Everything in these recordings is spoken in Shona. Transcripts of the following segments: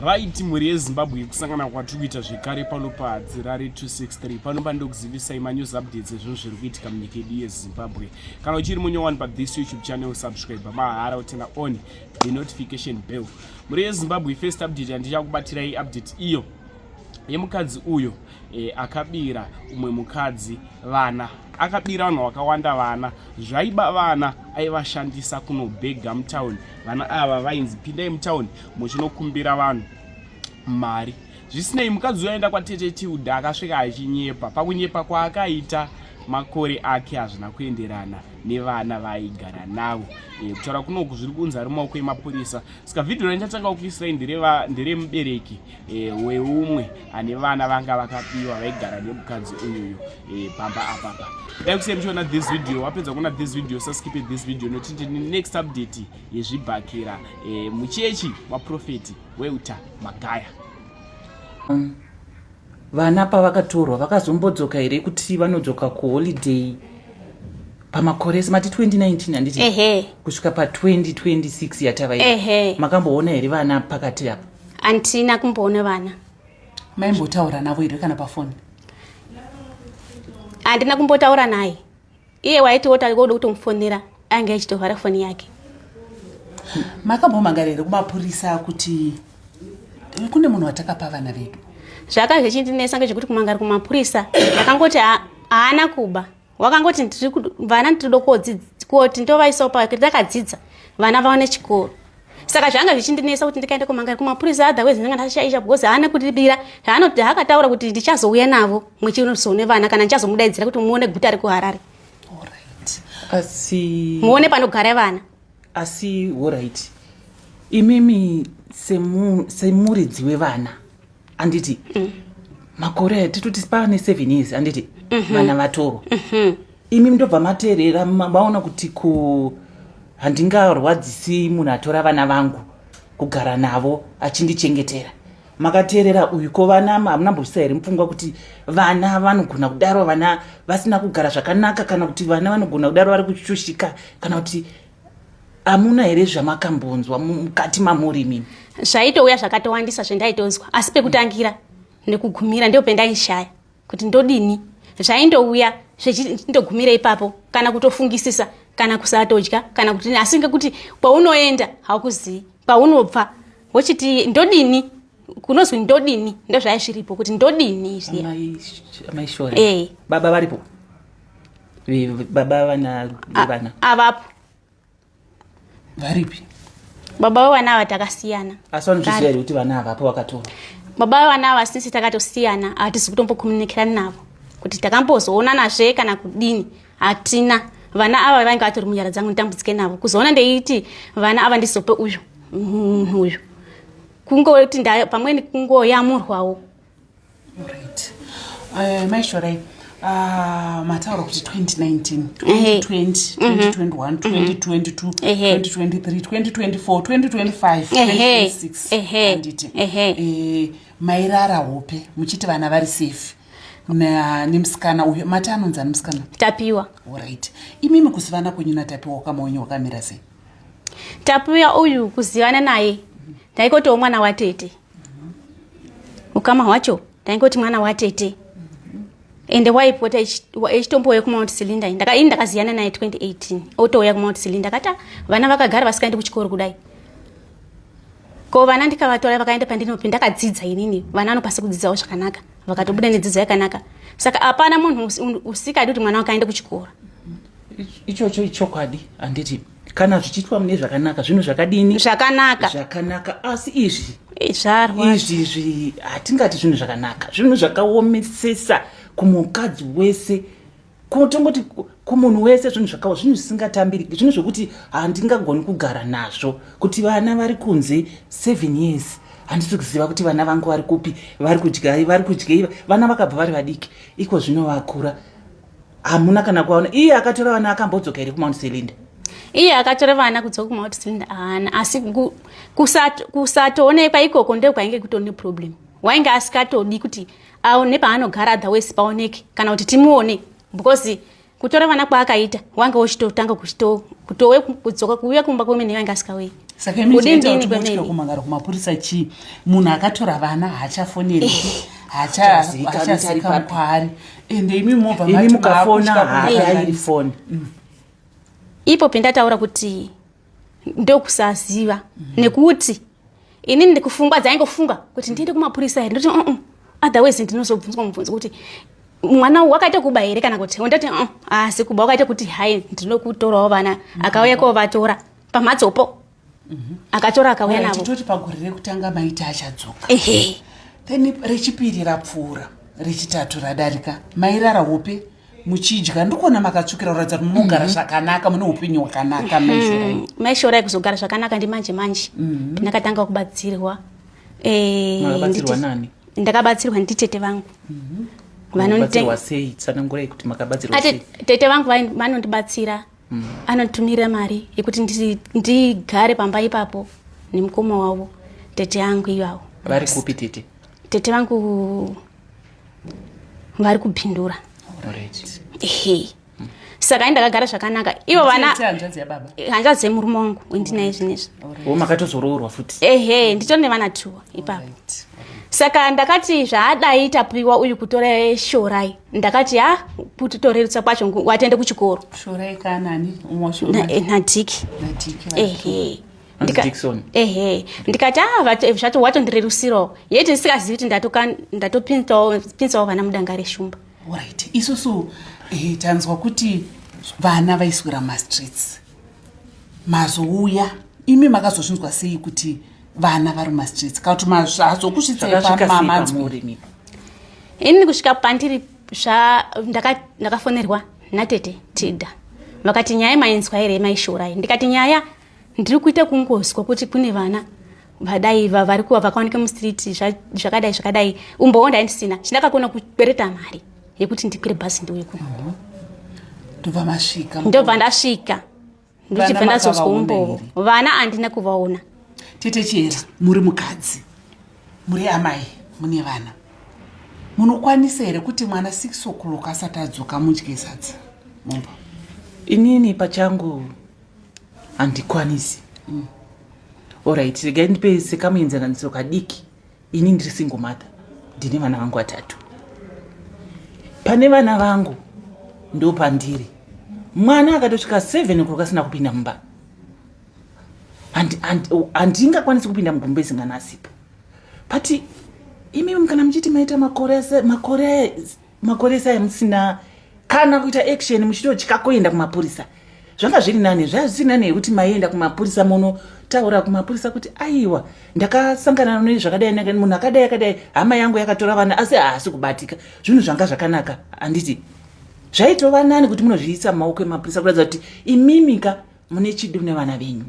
Right, mhuri yeZimbabwe, kusangana kwatiri kuita zvekare pano paHadzirare 263. Pano pandokuzivisai manews updates ezvinhu zviri kuitika munyika yedu yeZimbabwe. Kana uchiri munyowani pathis YouTube channel, subscribe mahara, turn on the notification bell. Mhuri yeZimbabwe, first update yandichakubatirai, update iyo yemukadzi uyo akabira umwe mukadzi vana. Akabira vanhu vakawanda vana. Zvaiba vana aivashandisa kunobhega mutauni. Vana ava vainzi, "Pindai mutauni muchinokumbira vanhu mari." Zvisinei, mukadzi uyo aenda kwatete Tilda, akasvika achinyepa. Pakunyepa kwaakaita, makore ake hazvina kuenderana nevana vaaigara navo. Kutaura kunoku, zviri kunzi ari mumaoko emapurisa. Saka vhidhiyo randichatanga kuisirai nderemubereki weumwe ane vana vanga vakabiwa, vaigara nemukadzi uyuyu pamba apapa. Dai kusiya muchiona this video. Wapedza kuona this video, saskipe this video, nokuti ndine next update yezvibhakera muchechi waProphet Walter Magaya. Vana pavakatorwa, vakazombodzoka here, kuti vanodzoka kuholiday pamakore ese? Mati 2019, handiti? Ehe. Kusvika pa2026 yatava iyi. Ehe. Makamboona here vana pakati apa? Handina kumboona vana. Maimbotaura navo here kana pafoni? Handina kumbotaura naye. Iye waiti woti arikuda kutomufonera, ainge achitovhara foni yake. Makambomangara here kumapurisa kuti kune munhu watakapa vana vedu? Zvaka zvichindinetsa ngezvekuti kumangara kumapurisa, ndakangoti haana kuba. Wakangoti vana ndinoda koti ndovaisawo takadzidza, vana vaone chikoro. Saka zvanga zvichindinetsa kuti ndikaenda kumangara kumapurisa, otherwise ndinenge ndashaisha, because haana kutibira. Haanoti akataura kuti ndichazouya navo muchinozoone vana, kana ndichazomudaidzira kuti muone guta rekuHarare. Alright. Asi muone panogara vana. Asi alright, imimi semuridzi wevana, handiti? Makore aya titoti pane 7 years, handiti, vana vatorwa? Imi ndobva mateerera, maona kuti ku handingarwadzisi munhu atora vana vangu kugara navo achindichengetera. Makateerera uyu. Ko vana, hamuna mbozvisa here mupfungwa kuti vana vanogona kudaro vana vasina kugara zvakanaka, kana kuti vana vanogona kudaro vari kushushika, kana kuti hamuna here zvamakambonzwa mukati mamuri imimi? Zvaitouya zvakatowandisa zvendaitozwa, asi pekutangira nekugumira ndio pendaishaya kuti ndodini. Zvaindouya zvechindogumira ipapo, kana kutofungisisa, kana kusatodya, kana kuti, asi ngekuti kwaunoenda haukuzivi, kwaunobva wochiti ndodini, kunozwi ndodini, ndozvai zviripo kuti ndodini zviya. Amaishore. Eh. Baba varipo? Baba vana vevana? Avapo. Varipi? Baba vevana ava takasiyana. Asi vanozviziva here kuti vana avapo vakatorwa? Baba vevana ava, since takatosiyana, hatisi kutombokomunikirana navo kuti takambozoonanazve kana kudini, hatina. Vana ava vainge vatori munyara dzangu, nditambudzike navo. Kuzoona ndeiti vana ava ndizope uyu munhu uyu, kungoti pamweni kungoyamurwawo. Right. Maishorai, mataura kuti 2019, 2020, 2021, 2022, 2023, 2024, 2025, 2026, handiti? Ehe. Mairara hope muchiti vana vari safe nemusikana uyu. Mati anonzi ani musikana? Tapiwa. Alright. Imimi kuzivana kwenyu naTapiwa, ukama wenyu hwakamira sei? Tapiwa uyu, kuzivana naye, ndaingotiwo mwana watete. Ukama hwacho ndaingoti mwana watete, ende waipota echitombouya kuMount Selinda. Ini ndakaziyana naye 2018, otouya kuMount Selinda. Akati, "Ah, vana vakagara vasikaendi kuchikoro kudai, ko vana ndikavatora vakaenda pandinopi? Ndakadzidza inini, vana vanokwanisa kudzidzawo zvakanaka, vakatobuda nedzidzo yakanaka." Saka hapana munhu usikadi kuti mwana wake aende kuchikoro. Ichocho ichokwadi, handiti? Kana zvichiitwa mune zvakanaka, zvinhu zvakadini? Zvakanaka. Zvakanaka. Asi izvi Zvarwa. Izvi hatingati zvinhu zvakanaka, zvinhu zvakaomesesa kumukadzi wese, tongoti kumunhu wese. Zvinhu zvakawa, zvinhu zvisingatambiriki, zvinhu zvokuti handingagoni kugara nazvo, kuti vana vari kunze 7 years, handisi kuziva kuti vana vangu vari kupi, vari kudyai, vari kudyei. Vana vakabva vari vadiki, iko zvino vakura, hamuna kana kuvaona. Iye akatora vana akambodzoka here kuMount Selinda? Iye akatora vana kudzoka kuMount Selinda haana, asi kusatoonekwa ikoko ndo kwainge kutori neproblem. Wainge asikatodi kuti aone paanogara, otherwise paoneke kana kuti timuone, because kutora vana kwaakaita, wange uchitotanga kutowe kudzoka kuuya kumba kwemene, wainge asikauyi. Saka imi chaita kuti mutye kumangara kumapurisa chii? Munhu akatora vana haachafonereki, haachazikanwi kwaari, ende imi mobva imi mukafona haairi foni. Ipo pendataura kuti ndokusaziva nekuti inini ndikufungwa dzaingofunga kuti ndiende kumapurisa here, ndoti otherwise ndinozobvunzwa mubvunzo kuti mwana wakaita kuba here kana kuti ndoti asi kuba wakaita kuti hai ndinokutorawo vana. Akauya kovatora pamhatsopo, akatora akauya navo. Toti pagore rekutanga maiti achadzoka, then rechipiri rapfuura, rechitatu radarika, mairara hope muchidya, ndikuona makatsvukira kuratidza kuti munogara zvakanaka, mune upenyu hwakanaka, maishorai. Maishorai, kuzogara zvakanaka ndimanje manje ndakatanga kubatsirwa. Makabatsirwa nani? Ndakabatsirwa nditete vangu. Makabatsirwa sei? Tsanangurai kuti makabatsirwa sei. Tete vangu vanondibatsira, anotumira mari yekuti ndigare pamba ipapo nemukoma wavo, tete yangu ivavo. Vari kupi tete? Tete vangu vari kupindura. Ehe, saka ai ndakagara zvakanaka ivo vana. Tete hanzvadzi yababa? Hanzvadzi yemurume wangu wendinaye zvinezvi. Wo makatozoroorwa futi? Ehe, nditori nevana tuwa ipapo. Saka ndakati zvaadai Tapiwa uyu kutora Shorai, ndakati ha, kutorerutsa kwacho watiende kuchikoro. Shorai kanani umwe? Nadhiki. Nadhiki. Ehe. Hanzi Dickson. Ehe, ndikati a zvacho watondirerusirawo, yeti ndisikazivi kuti ndatopinzawo vana mudanga reshumba. Alright, isusu tanzwa kuti vana vaiswera mumastreets, mazouya imi makazozvinzwa sei kuti vana vari mumastreets, kana kuti mazokusvitsai? Zvakasvika sei Pamamanzwi pamuri mimi? Inini kusvika pandiri ndakafonerwa natete Tida, vakati nyaya mainzwa here maishorai? Ndikati nyaya ndiri kuita kungozwa kuti kune vana vadai vari kuva vakaoneka mustreet, zvakadai zvakadai. Umbowo ndaindisina, chindakakona kukwereta mari yekuti ndikwire bhazi ndiuye kuno. Ndobva masvika? Ndobva ndasvika, ndichibva Vana ndazozwa makavaona umbowo. here? Vana handina kuvaona. Tete Chihera, muri mukadzi, muri amai, mune vana, munokwanisa here kuti mwana 6 o'clock asati adzoka mudye sadza mumba? Inini pachangu handikwanisi. Alright, regai ndipe sekamuenzaniso kadiki. Ini ndiri single mother, ndine vana vangu vatatu. Pane vana vangu ndo pandiri, mwana akatosvika 7 o'clock asina kupinda mumba, handingakwanisi kupinda mugumbezi mwana asipo. But imimi kana muchiti maita makore ese aya musina kana kuita action, muchitotya kuenda kumapurisa, zvanga zviri nani, zvaa zvisiri nani yekuti maienda kumapurisa munotaura kumapurisa kuti aiwa, ndakasangana nezvakadai, munhu akadai akadai, hama yangu yakatora vana asi haasi kubatika, zvinhu zvanga zvakanaka, handiti? Zvaitova nani kuti munozviisa mumaoko emapurisa kuratidza kuti imimika mune chido nevana venyu.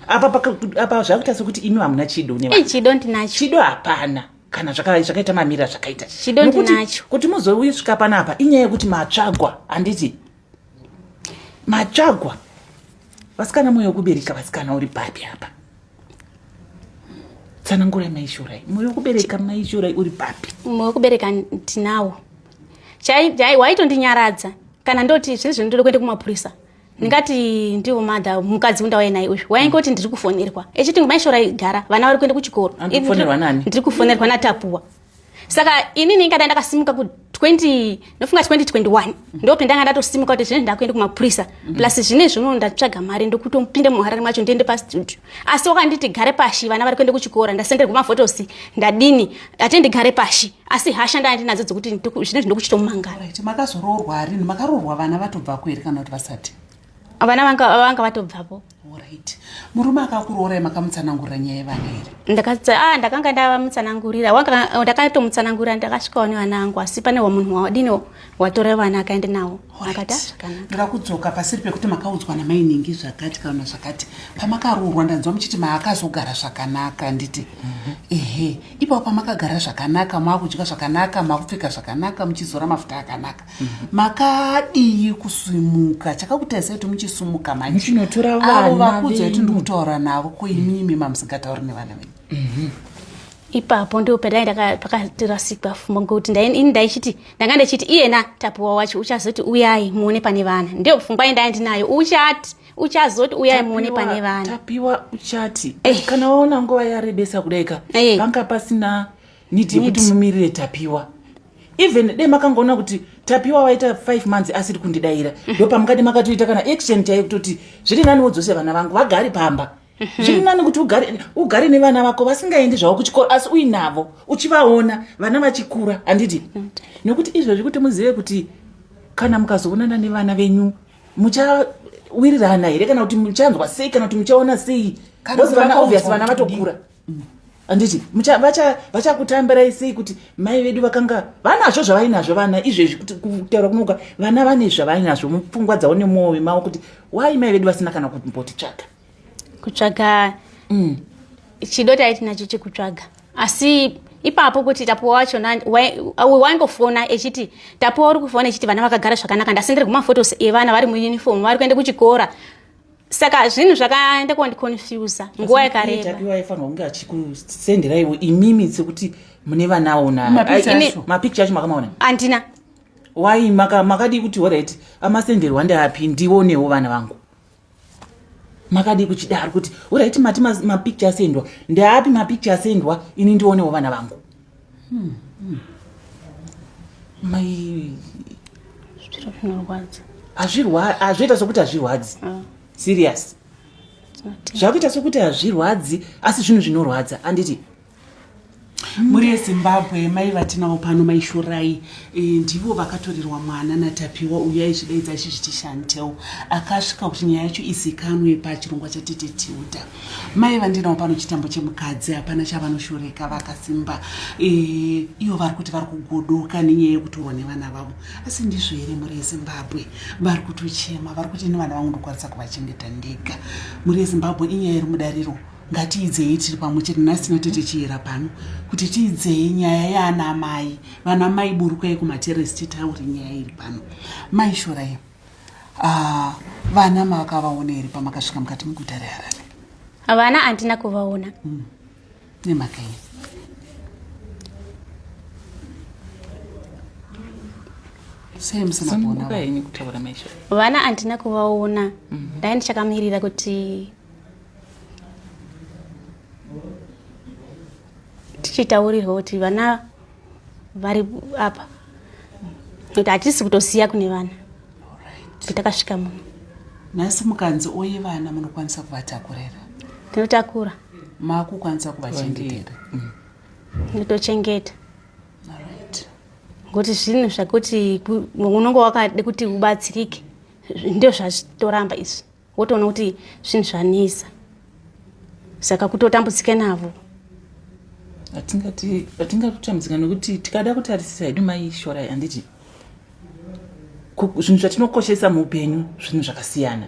Apa zvakuita sekuti imi hamuna chido nevana. Chido ndinacho. Chido hapana kana zvakaita mamira zvakaita. Chido Nokuti ndinacho. Kuti muzousvika panapa inyaya yekuti matsvagwa, handiti? Matsvagwa vasikana, mwoyo wekubereka vasikana uri papi apa? Tsanangurai maishorai, mwoyo wekubereka maishorai uri papi? Mwoyo wekubereka ndinawo. Waitondinyaradza kana ndoti zvinhu ndinoda kuenda kumapurisa, ndingati ndiwo madha mukadzi undauya naye uyu waingoti ndiri kufonerwa, echiti maishorai gara, vana vari kuenda kuchikoro. Andiri kufonerwa nani? Ndiri kufonerwa naTapuwa. Saka inini ingadai ndakasimuka ku 20, ndofunga 2021 ndo pendanga ndatosimuka kuti zvinezvi ndakuenda kumapurisa, plus zvinezvi uno ndatsvaga mari ndokutopinda muHarare mwacho ndiende pastudio. Asi wakanditi gare pashi, vana vari kuenda kuchikora, ndasenderwa maphotos, ndadini, ati ndigare pashi, asi hasha ndaa ndinadzo dzekuti zvinezvi ndokuchitomangara. Right, makazoroorwa rini? Makaroorwa vana vatobvako here kana kuti vasati? Vana vanga vatobvapo. Alright, murume akakuroorai makamutsanangurira nyaya yevana here? Ndakanga ndavamutsanangurira, ndakatomutsanangurira, ndakasvikawo nevana angu, asi pane munhu wadini watora vana akaenda nawo, akati "Ah, zvakanaka." Ndoda kudzoka pasiri pekuti makaudzwa namainingi zvakati kana zvakati pamakaroorwa. Ndanzwa muchiti maakazogara zvakanaka, nditi ehe, ipapo pamakagara zvakanaka, maakudya zvakanaka, maakupfeka zvakanaka, muchizora mafuta akanaka, makadii kusimuka? Chakakutarisai kuti muchisumuka manje Muchinotora avo vana vakudzai kuti venyu. ndiri kutaura navo, kuimimi mamusingatauri nevana venyu? Ipapo ndo pandai pakatirasika fumba, ngokuti ini ndaichiti, ndanga ndichiti iyena Tapuwa wacho uchazoti uyai muone pane vana. Ndiyo pfungwa yandai ndinayo, uchati Uchazoti uyai muone pane vana. Tapiwa uchati eh. Kana waona nguva yarebesa kudai ka eh. Panga pasina need yekuti mumirire Tapiwa. Even dai makangoona kuti Tapiwa waita 5 months asiri kundidaira, ndopamukadi makatoita kana action chaiyo kutoti zviri nani wodzose vana vangu vagare pamba. Zviri nani kuti ugare nevana vako vasingaendi zvavo kuchikoro, asi uinavo uchivaona vana vachikura, handiti? Nekuti izvozvi kuti muzive kuti kana mukazoonana nevana venyu muchawirirana here, kana kuti muchanzwa sei, kana kuti muchaona sei? Because vana obvious vana vatokura, handiti? Vachakutambirai sei kuti mai vedu vakanga vanazvo zvavainazvo vana izvezvi? Kuti kutaura kunoka, vana vane zvavainazvo mupfungwa dzavo nemwoyo mavo kuti wai mai vedu vasina kana kumbotitsvaga. Kutsvaga chido taiti nacho chekutsvaga, asi ipapo kuti Tapuwa wacho waingofona echiti, Tapuwa uri kufona echiti vana vakagara zvakanaka, ndasenderwa mafotos evana vari muuniform vari kuenda kuchikora. Saka zvinhu zvakaenda kondiconfusa nguva yakareba. Tapiwa aifanirwa kunge achikusenderaiwo imimi sekuti mune vanawo. Mapicture acho makamaona? Handina. Wai makadii kuti alright, amasenderwa ndeapi, ndionewo vana vangu? Makadii kuchidaro kuti alright, mati mapicture asendwa ndeapi, mapicture asendwa, ini ndionewo vana vangu? Mai. Zviro zvinorwadza. Hazvoita sokuti hazvirwadzi. Serious, zvakuita sokuti hazvirwadzi, asi zvinhu zvinorwadza, handiti? Muri yeZimbabwe, mai vatinavo pano, Maishorai, ndivo vakatorerwa mwana naTapiwa uyo aizvidaidza achizviti Shantel, akasvika kuti nyaya yacho izikanwe pachirongwa chaTete Tilda. Mai vandinawo pano chitambo chemukadzi, hapana chavanoshoreka, vakasimba. Ivo vari kuti vari kugodoka nenyaya yekutorwa nevana vavo, asi ndizvo here muri yeZimbabwe? Vari kutochema, vari kuti ini vana vangu ndokwanisa kuvachengeta ndega. Muri yeZimbabwe, inyaya iri mudariro. Ngatiidzei tiri pamwe chete nhasi tina Tete Chiyera pano kuti tiidzei nyaya yaana mai. Vana mai, burukai kumateresi titaure nyaya iri pano. Mai Shorai, vana makavaona here pamakasvika mukati muguta reHarare? Vana handina kuvaona. Nemhaka yei? Sei musina kuona? Sununguka henyu kutaura, Maisha. Vana handina kuvaona. Ndai ndichakamirira kuti tichitaurirwa kuti vana vari apa, kuti hatisi kutoziva kune vana kuti takasvika muno. Nhasi mukanzi oye vana, munokwanisa kuvatakurera? Tinotakura. Maakukwanisa kuvachengetera? Ndinotochengeta. Alright. Ngokuti zvinhu zvakuti unonge wakade kuti ubatsirike, ndio zvazvitoramba izvi, wotoona kuti zvinhu zvanetsa, saka kutotambudzike navo. Hatingati hatingakutambudzika, nokuti tikada kutarisisa hedu, Maishorai, handiti, zvinhu zvatinokoshesa muupenyu zvinhu zvakasiyana.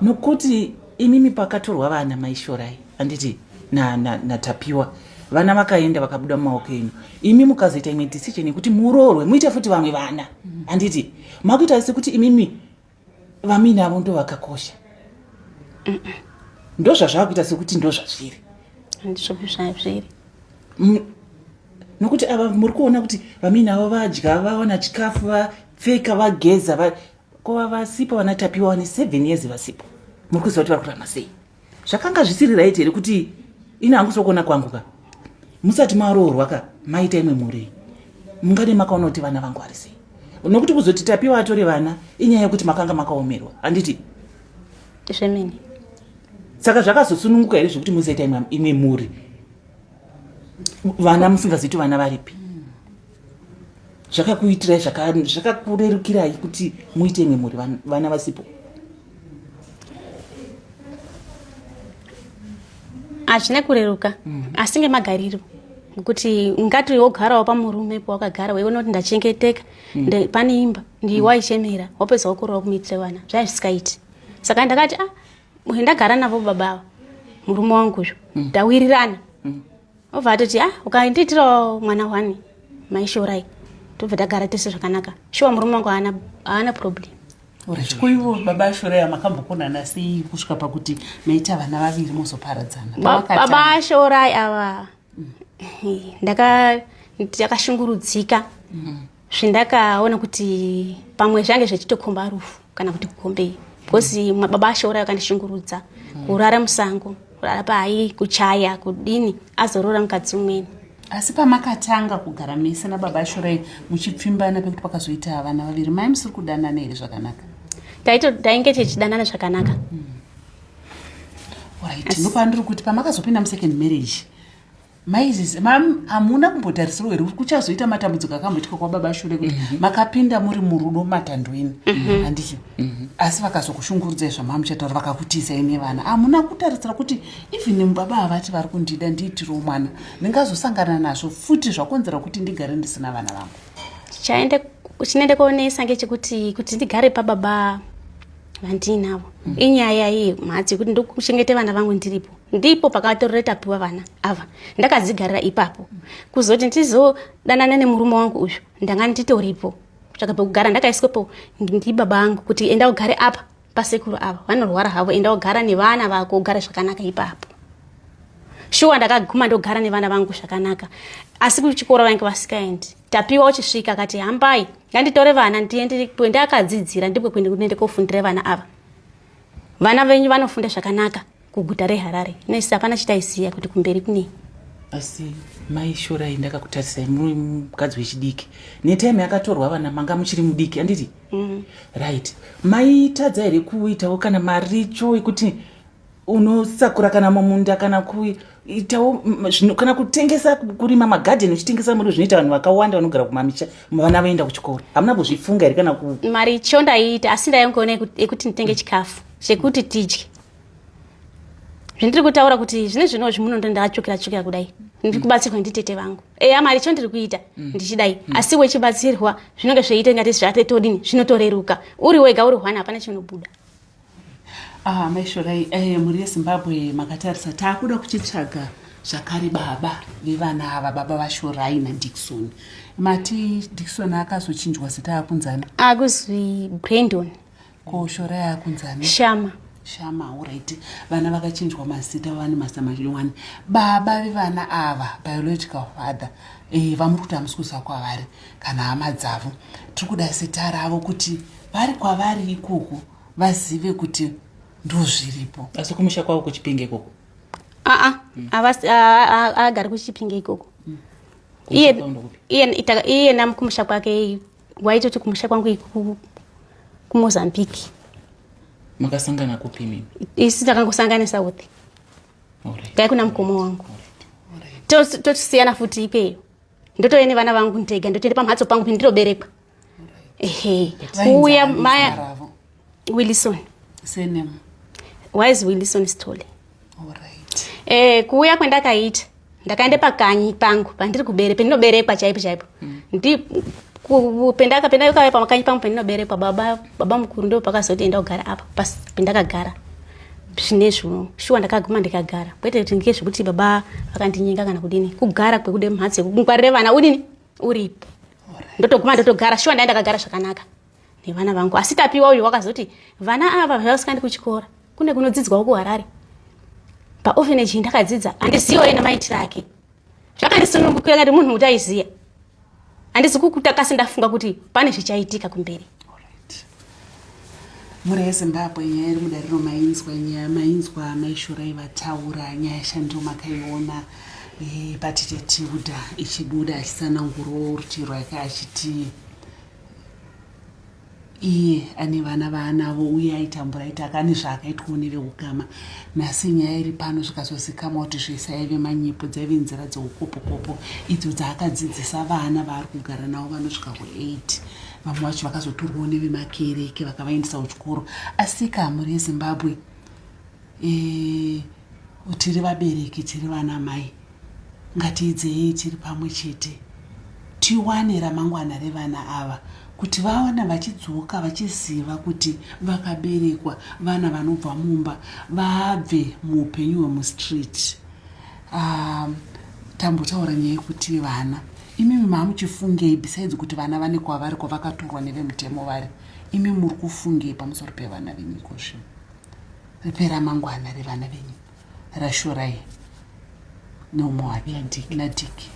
Nokuti imimi pakatorwa vana, Maishorai, handiti, naTapiwa, vana vakaenda vakabuda mumaoko enyu, imi mukazoita imwe decision yekuti muroorwe muite futi vamwe vana, handiti? Makuita sekuti imimi vaminavo ndo vakakosha. Ndo zvazvakuita sekuti ndo zvazviri. Handizvo zvazviri. Nokuti ava muri kuona kuti vaminavo vadya, vawana chikafu, vapfeka, vageza, kova vasipo vana Tapiwa vane 7 years vasipo, muri kuziva kuti vari kurama sei? Zvakanga zvisiri right here kuti ini hangu, sokuona kwangu ka, musati maroorwa ka, maita imwe mhuri, mungade makaona kuti vana vangu vari sei? Nokuti kuzoti Tapiwa atore vana inyaya yekuti makanga makaomerwa, handiti? Zvemene. Saka zvakazosununguka here zvekuti muzoita imwe mhuri, vana musingazivi kuti vana varipi? Zvakakuitirai, zvakakurerukirai kuti muite imwe mhuri vana vasipo? Hazvina kureruka, asi ngemagariro, ngekuti ungati wogarawo pamurume pawakagara weiona kuti ndachengeteka, pane imba, ndiwaichemera, wapedza wakurova kumuitira vana, zvai zvisikaiti. Saka ndakati, ah, ndagara navo baba ava, murume wangu uyu, ndawirirana. Obva atoti, ah, ukandiitirawo mwana wani, Maishorai, tobva tagara tese zvakanaka. Shuwa murume wangu haana problem. Alright, ko ivo baba Shorai makambokonana sei kusvika pakuti maita vana vaviri mozoparadzana? Baba Shorai ava, ndakashungurudzika zvindakaona kuti pamwe zvange zvichitokomba rufu kana kuti kukombei. Because baba ashorai vakandishungurudza. Kurara musango, kurara pai, kuchaya, kudini, azoroora mukadzi umweni. Asi pamakatanga kugara mese nababa Ashorai muchipfimbana pekuti pakazoita vana vaviri, mai musiri kudanana here zvakanaka? Tainge tichidanana zvakanaka. Right, ndopandiri kuti pamakazopinda musecond marriage maizvizi hamuna kumbotarisirwa here kuti kuchazoita matambudziko akamboitika kwababa Shure kuti makapinda muri murudo matandweni, handiti? Asi vakazokushungurudzai zvamamuchataura, vakakutizai nevana. Hamuna kutarisira kuti even baba havati vari kundida ndiitirewo mwana, ndingazosangana nazvo futi zvakonzera kuti ndigare ndisina vana vangu? Chinoende kuonesa ngechekuti kuti ndigare pababa vandiinavo inyaya iyi mhatso yekuti ndokuchengete vana vangu ndiripo, ndipo pakatorera Tapiwa vana ava, ndakadzigarira ipapo. Kuzoti ndizodanana nemurume wangu uyu, ndanga nditoripo kutsvaga pekugara, ndakaiswepo ndibaba angu kuti enda ugare apa pasekuru ava, vanorwara havo, enda ugara nevana vako, ugare zvakanaka ipapo. Shuwa ndakaguma ndogara nevana vangu zvakanaka, asi kuchikoro vainge vasikaendi. Tapiwa uchisvika akati, hambai nganditore vana ndiende ndakadzidzira, ndikwe kuende kofundira vana ava, vana venyu vanofunda zvakanaka kuguta reHarare. Nesi hapana chitaiziya kuti kumberi kunei. Asi mai Shorai, ndakakutarisai muri mukadzi wechidiki, netime yakatorwa vana manga muchiri mudiki, handiti? Right, maitadza here kuitawo kana maricho ekuti unosakura kana mumunda, kana kuitawo kana kutengesa, kurima magadheni uchitengesa muriwo, zvinoita vanhu vakawanda vanogara kumamisha, vana voenda kuchikoro? Hamuna kuzvifunga here kana ku Maricho ndaiita, asi ndaingoona ekuti nditenge chikafu chekuti tidye. Zvindiri kutaura kuti zvine zvino zvimunondo ndakatsvukira tsvukira kudai, ndiri kubatsirwa nditete vangu. Eya, maricho ndiri kuita ndichidai, asi wechibatsirwa zvinonge zveiita ingati zvatetodini, zvinotoreruka. Uri wega, uri hwana, hapana chinobuda. Ah, maishorai, mhuri yeZimbabwe, makatarisa, taakuda kuchitsvaga zvakare baba vevana ava, baba vaShorai naDikson. Mati Dikson akazochinjwa zita akunzani? Akuzwi Brandon. Ko Shorai akunzani? Shama. Shama, alright. Vana vakachinjwa mazita, vane mazita manyowani. Baba vevana ava, biological father, vamuri kuti hamusi kuziva kwavari kana hama dzavo, tiri kuda zita ravo kuti vari kwavari ikoko vazive kuti ndozviripo. Asi kumusha kwavo kuChipinge ikoko? Aa, agari kuChipinge ikoko. Kumusha kwavo ndokupi? Iye namukumusha kwake waitoti kumusha kwangu iku kuMozambique. Makasangana kupi imimi? Isi takangosangana South. Dai kuna mukoma wangu, tosiyana futi ikweyo, ndotove nevana vangu ndega, ndotoenda pamhatso pangu pendinoberekwa. Ehe, kuuya maya Ravo? Wilson. Surname? Wise Wilson Stole. Alright. Kuuya kwendakaita, ndakaenda pakanyi pangu pandiri kubere pendinoberekwa chaipo chaipo. Ndi pendakauya pamakanyi pangu pendinoberekwa, baba mukuru ndo pakazoti enda kugara apa pendakagara zvinezvi. Shuwa ndakaguma ndikagara, kwete kuti ngezvekuti baba vakandinyenga kana kudini, kugara kwekude mhatso yekungwarire vana udini uripo, ndotoguma ndotogara. Shuwa ndai ndakagara zvakanaka nevana vangu, asi Tapiwa uyu wakazoti vana ava zvavasikandi kuchikora kune kunodzidzwawo kuHarare paorphanage ndakadzidza, handizivo ena maitiro ake. Zvakandisunungukira ngati munhu kuti aiziya, handisi kukutakasi ndafunga kuti pane zvichaitika kumberi. Alright. Mhuri yeZimbabwe, nyaya iri mudariro mainzwa, nyaya mainzwa maishorai vataura, nyaya shandiro makaiona, patite Tilda ichibuda achitsanangurawo rutivi rwake achiti iye ane vana vaanavo uye aitambura, aiti akane zvaakaitwawo neveukama. Nhasi nyaya iri pano zvikazozikamwa kuti zvese aive manyepo, dzaive nzira dzeukopokopo idzo dzaakadzidzisa vana vaari kugara navo vanosvika ku8. Vamwe vacho vakazotorwawo nevemakereke vakavaendesa kuchikoro. Asika mhuri yeZimbabwe, tiri vabereki, tiri vana mai, ngatiidzei tiri pamwe chete tiwane ramangwana revana ava kuti vawana vachidzoka vachiziva kuti vakaberekwa vana vanobva mumba, vabve muupenyu hwemustreet. Tambotaura nyaya yekuti vana, imimi maamuchifungei besides kuti vana vane kwavari kwavakatorwa nevemutemo vari, imi muri kufungei pamusoro pevana venyu iko zvino, peramangwana revana venyu, raShorai neumwe wake naDiki?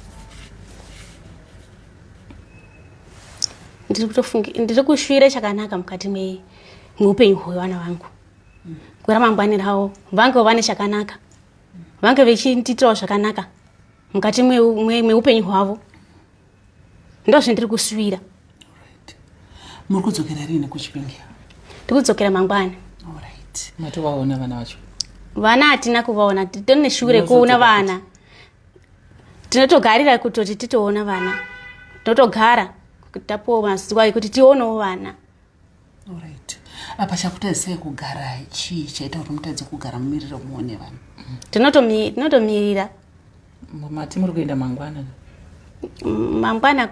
Ndiri kutofunga, ndiri kushuvira chakanaka mukati. mweupenyu hwevana vangu. Kweramangwani ravo vange vane chakanaka, vange vechindiitirawo zvakanaka mukati mweupenyu hwavo. Ndozvendiri kusuvira. Muri kudzokera rini kuChipinge? Ndiri kudzokera mangwana. Alright. Matovaona vana vacho? Vana hatina kuvaona, tine shure kuona vana. Tinotogarira kutoti titoona vana, tinotogara tapuwa mazuva ekuti tionewo vana. Alright. Apa chakutadzisai kugara chii chaita kuti mutadze kugara mumirire muone vana? Tinotomirira. Mati muri kuenda mangwana? Mangwana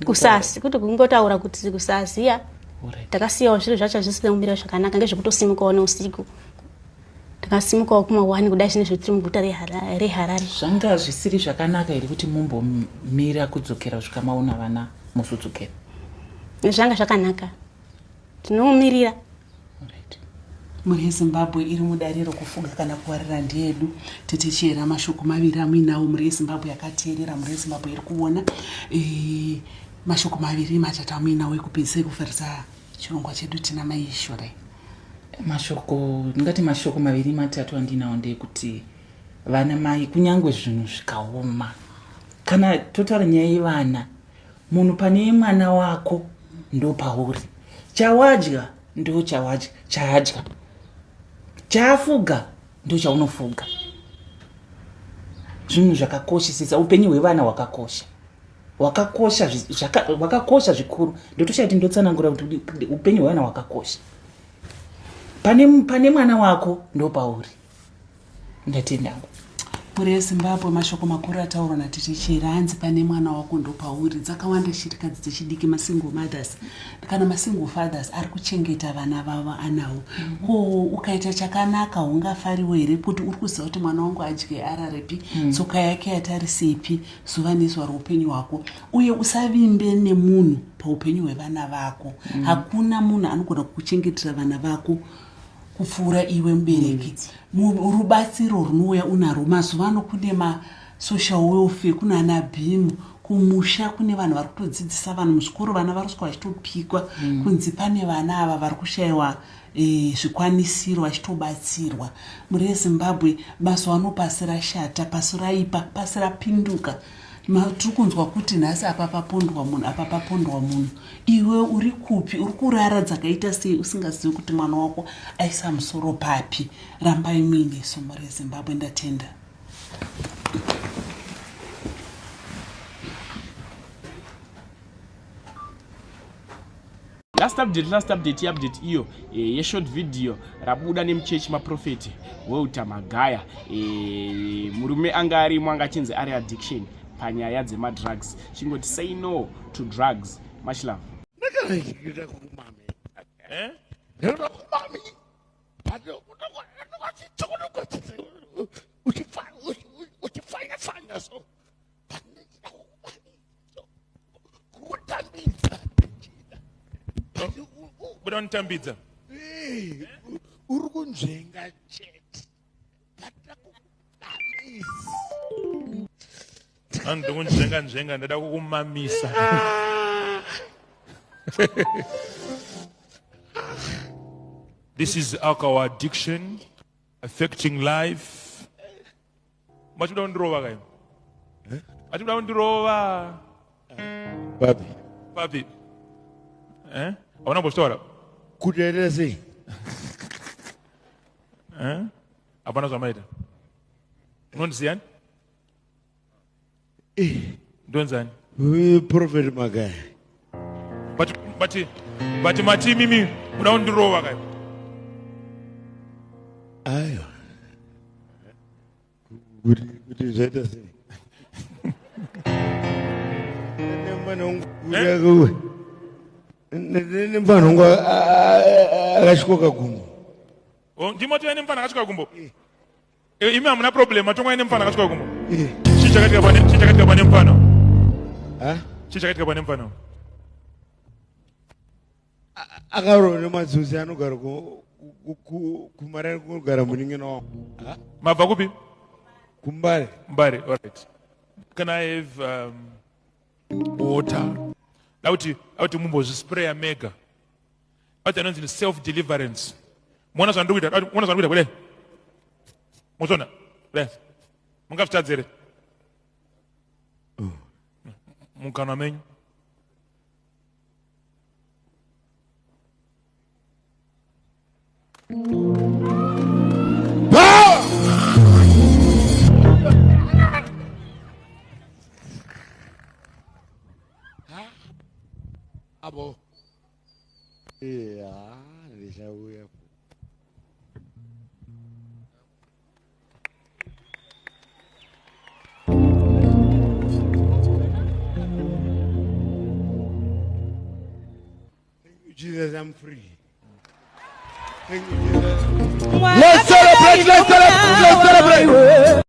kusasi, kuti kungotaura kuti kusaziya. Alright. Takasiyawo zviro zvacho zvisina kumira zvakanaka, ngezvekutosimukawo neusiku. Takasimukawo kuma1 kudai zvine zvetiri muguta reHarare. Zvanga zvisiri zvakanaka here kuti mumbomira kudzokera kusvika maona vana muzodzokera? Zvanga zvakanaka, tinomirira. Alright. Mhuri yeZimbabwe iri mudariro kufuga kana kuwarira ndeyedu. Tete Chihera, mashoko maviri amuinawo mhuri yeZimbabwe yakateerera, mhuri yeZimbabwe iri kuona. Mashoko maviri matatu amuinawo ekupedzisa ekufarisa chirongwa chedu tina Mai Shorai. Mashoko, ndingati mashoko maviri matatu andinawo ndeyekuti vana mai, kunyange zvinhu zvikaoma, kana totaura nyaya yevana, munhu pane mwana wako ndo pauri, chawadya ndo chawadya, chaadya, chaafuga ndo chaunofuga. Zvinhu zvakakoshesesa, upenyu hwevana hwakakosha, hwakakosha, hwakakosha zvikuru. Ndotoshaya kuti ndotsanangura kuti upenyu hwevana hwakakosha. Pane mwana wako ndo pauri. Ndatenda. Mhuri yeZimbabwe, mashoko makuru ataurwa naTete Chihera, hanzi pane mwana wako ndo pauri. Dzakawanda shirikadzi dzechidiki, masingle mothers kana masingle fathers ari kuchengeta vana vavo anawo. Ko ukaita chakanaka ungafariwo here kuti uri kuziva kuti mwana wangu adye ararepi, tsoka yake yatarisepi zuva nezuva roupenyu hwako? Uye usavimbe nemunhu paupenyu hwevana vako. Hakuna munhu anogona kukuchengetera vana vako kupfuura iwe mubereki. Rubatsiro runouya unarwo. Mazuva ano kune masocial welfare, kuna ana BEAM, kumusha kune vanhu vari kutodzidzisa vanhu muzvikoro, vana vari kuswa vachitopikwa kunzi pane vana ava vari kushayiwa zvikwanisiro vachitobatsirwa. Mhuri yeZimbabwe, mazuva ano pasi rashata, pasi raipa, pasi rapinduka. Tiri kunzwa kuti nhasi apa papondwa munhu, apa papondwa munhu. Iwe uri kupi? Uri kurara dzakaita sei usingazivi kuti mwana wako aisa musoro papi? Rambai muinesu mhuri yeZimbabwe. Ndatenda. Last update, last update, update iyo yeshort video rabuda nemuchechi maprofeti Walter Magaya. Murume anga arimo anga achinzi ari addiction panyaya dzemadrugs. Chingoti say no to drugs. Much love. Eh? Uchifanya so kutambidza. Kuda kunditambidza? Uri kunzvenga chete. Patakukumamisa. Andikunzvenga nzvenga, ndada kukumamisa. This is alcohol addiction affecting life. Machikuda kundirova kai? Machikuda kundirova? Papi? Papi? Eh? Hauna kumbozvitaura? Kuti aita sei? Eh? Hapana zvamaita. Unondiziyani? Ndonzani? Prophet Magaya. But mati mimi muda kundirova kai? Aiwa. Kuti zvaita sei? Nemufana wangu akasvikoka gumbo. Oh, ndimo tine nemufana akasvika gumbo. Imi hamuna problem, matongwa ine mufana akasvika gumbo. Chii chakaitika pane, chii chakaitika pane mufana? Ha? Chii chakaitika pane mufana? Akarohwa nematsotsi anogara kuMarare, kunogara munin'ina wangu. Ha? Mabva kupi? Kumbare. Mbare, all right. Can I have water? Dauti, dauti mumbozvispraya mega. But anonzi self deliverance. Muona zvandiri kuita, muona zvandiri kuita kudai. Muzona, kudai. Mungazvitadze here? Mukanwa menyu. Abo. Yeah, ndichauya. Thank you, Jesus, I'm free. Thank you, Jesus. Let's celebrate, let's celebrate, let's celebrate.